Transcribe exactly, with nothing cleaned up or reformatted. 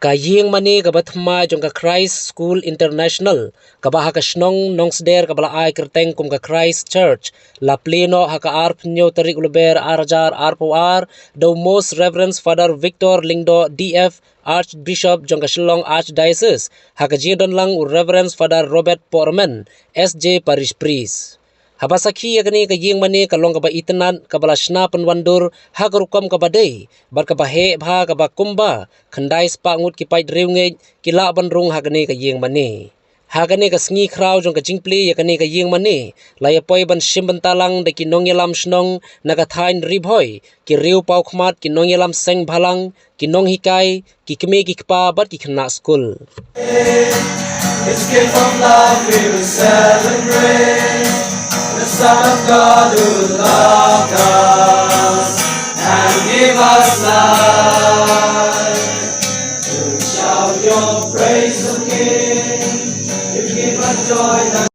Ka ïing mane kaba thymmai jong ka Christ School International, kaba ha ka shnong Nongsder kaba la ai kyrteng kum ka Christ Church, la plie noh ha ka arphew tarik u Lber ar hajar arphew ar, da u Most Reverend Father Victor Lyngdoh D F, Archbishop jong ka Shillong Archdiocese, ha ka jingdon lang u Reverend Father Robert Porman, S J Parish Priest. Haba sakhi ïa kane ka ïing mane ka long kaba itynnad kaba la shna pynwandur ha ka rukom kaba dei bad kaba heh bha kaba kumba khyndai spah ngut ki paid riewngeit ki lah ban rung ha kane ka ïing mane. Ha kane ka sngi khraw jong ka jingplie ïa kane ka ïing mane, la ïa poi ban shim bynta lang da ki nongïalam shnong na ka thaiñ Ri Bhoi, ki riew paw khmat, ki nongïalam seng bhalang, ki nonghikai, ki kmie ki kpa bad ki khynnah skul. It's gift of love we will celebrate. The Son of God who loved us and gave us life. To shout your praise, O King. You give us joy that